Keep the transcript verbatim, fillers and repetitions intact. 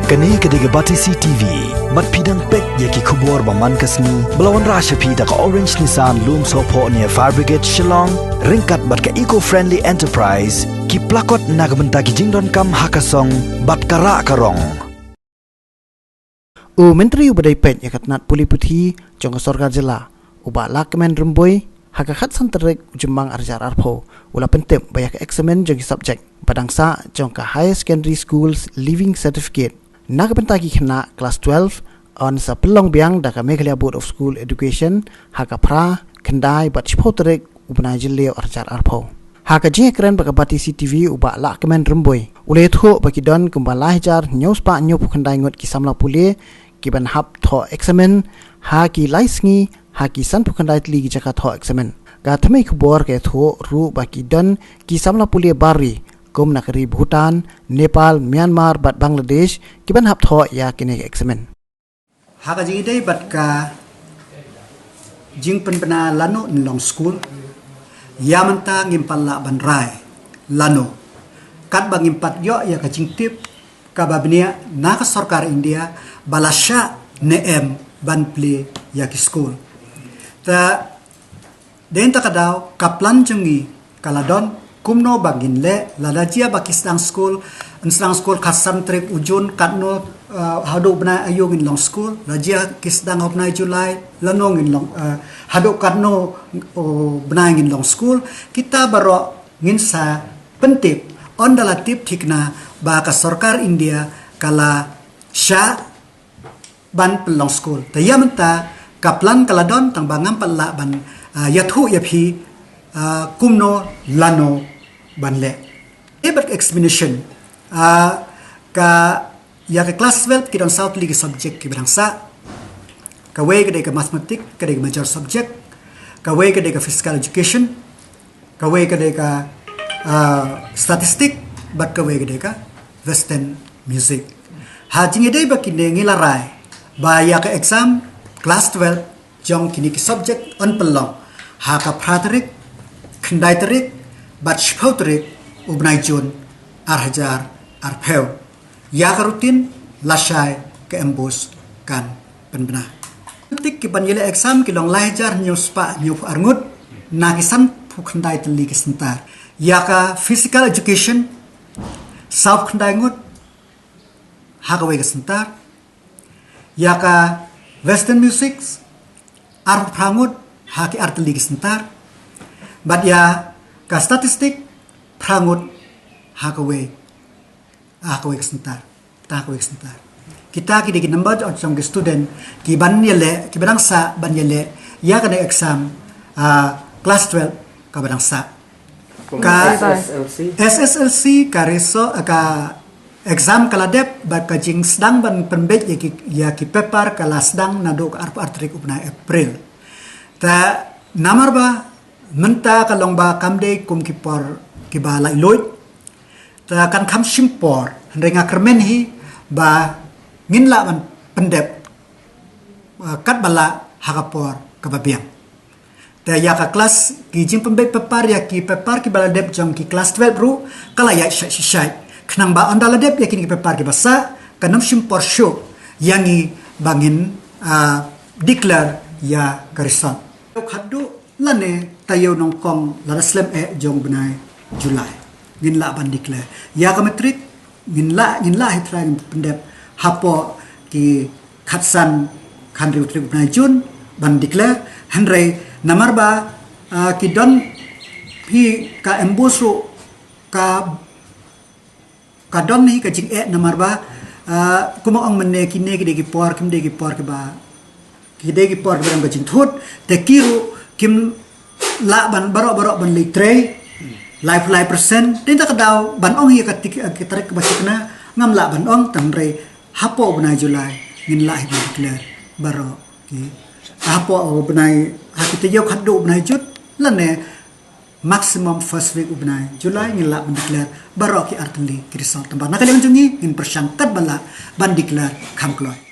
Kane ka dei ka Batesi T V. Bad phi dang peit ïa ki khubor ba man ka sngi ba la wanrah sha phi da ka Orange Nissan Lumsohphoh near Fire Brigade Shillong, ryngkat bad ka Eco Friendly Enterprise, ki plakot na ka bynta ki jingdonkam ha ka song bad ka rah ka rong. U Myntri uba dei peit ïa ka tnat pule puthi jong ka sorkar jylla, u Bah Lahkmen Rymbui, ha ka khatsan tarik u Jymmang arhajar arphew, u la pyntip ba ïa ka eksamin jong ki subject ba dang sah jong ka Higher Secondary Schools Leaving Certificate na ka bynta ki khynnah klas twelve yn sa pynlong biang da ka Meghalaya Board of School Education ha ka phra, khyndai bad shiphew tarik u bnai Jylliew arhajar arphew. Ha ka jingïakren bad ka Batesi T V, u Bah Lahkmen Rymbui u la ïathuh ba ki don kumba lai hajar hynñiew spah hynñiewphew khyndai ngut ki samla pule ki ban hap thoh eksamin ha ki lai sngi ha ki sanphew khyndai tylli ki jaka thoh eksamin. Ka thymmei khubor ka ïathuh ruh ba ki don ki samla pule bar ri kum na ka ri Bhutan, Nepal, Myanmar bad Bangladesh ki ban hap thoh ïa kine ki eksamin. Ha ka jingïadei bad ka jingpynbna lano ngin long skul, ïa mynta ngim pat lah ban rai lano, katba ngim pat ïoh ïa ka jingtip kaba bniah na ka sorkar India ba la shah ne em ban plie ïa ki skul. Te dei na kata ka daw ka plan jong ngi ka la don kumno ba ngin leh, lada jia ba ki sdang skul, yn sdang skul khatsan tarik u Jun, katno, eh, haduh bnai aïu ngin long skul, lada jia ki sdang ha u bnai July, lano ngin long, eh, haduh katno u bnai ngin long skul, kita baroh ngin sa pyntip ynda la tip thikna ba ka sorkar India ka la shah ban pynlong skul. Te ïa mynta ka plan ka la don, tang ba ngam pat lah ban, ah, ïathuh ïa phi, ah, kumno lano ban leh. Ïa bad ka examination, ah, ka, ïa ka klas twelve ki don saw tylli ki subject kiba dang sah. Kawei ka dei ka mathematics, ka dei ka major subject. Kawei ka dei ka physical education. Kawei ka dei ka, ah, statistics, bad kawei ka dei ka western music. Ha jingïadei bad kine ngi la rai ba ïa ka exam klas twelve jong kine ki subject yn pynlong ha ka phra tarik, khyndai tarik bad shiphew tarik u bnai Jun arhajar arphew. Ïa ka routine lashai ka MBOSE kan pynbna. Tik ki ban ïaleh exam ki long lai hajar hynñiew spah hynñiewphew ar ngut na ki sanphew khyndai tylli ki center. Ïa ka physical education sawphew khyndai ngut ha kawei ka center. Ïa ka western music arphew phra ngut ha ki ar tylli ki center. Bad ïa ka statistics phra ngut ha kawei, ha kawei ka center. Ha kawei ka center. Kita ki dei ki number jong ki student ki ban ïaleh, kiba dang sah ban ïaleh ïa kane exam, ah, klas twelve kaba dang sah. Ka SSLC. SSLC ka result, ka exam ka la dep, bad ka jingsdang ban pynbeit ïa ki, ïa ki paper ka la sdang naduh ka arphew ar tarik u bnai April. Te namar ba mynta ka long ba kam dei kum ki por kiba laitluid, te kan kham shim por, hynrei nga kyrmen hi ba ngin lah ban pyndep, eh, katba lah ha ka por kaba biang. Te ïa ka klas, ki jingpynbeit paper ïa ki paper kiba la dep jong ki klas twelve ruh ka la ïaid shait shait. Khnang ba ynda la dep ïa kine ki paper kiba sah, kan ym shim por shuh ïa ngi ba ngin, ah, declare ïa ka result. Khatduh lane taïew nyngkong lada slem eh jong u bnai July ngin lah ban declare. Ïa ka matric ngin lah, ngin lah hi trai ngin pyndep hapoh ki khatsan khathynriew tarik u bnai Jun ban declare. Hynrei namar ba, ah, ki don hi ka MBOSE ruh ka, ka don hi ka jingeh namar ba, ah, kumba ong mynne kine ki dei ki por, kim dei ki por kiba, ki dei ki por kiba don ka jingthut, te ki ruh kim lah ban baroh baroh ban leit trei laiphew lai percent. Te ynda ka daw ban ong hi ka tik, ka tarik kaba thikna ngam lah ban ong, te hynrei hapoh u bnai July ngin lah hi ban declare baroh ki, hapoh u bnai, ha ki taïew khatduh u bnai Jun lane maximum first week u bnai July ngin lah ban declare baroh ki ar tylli ki result. Tangba na ka liang jong ngi ngin pyrshang katba lah ban declare kham kloi.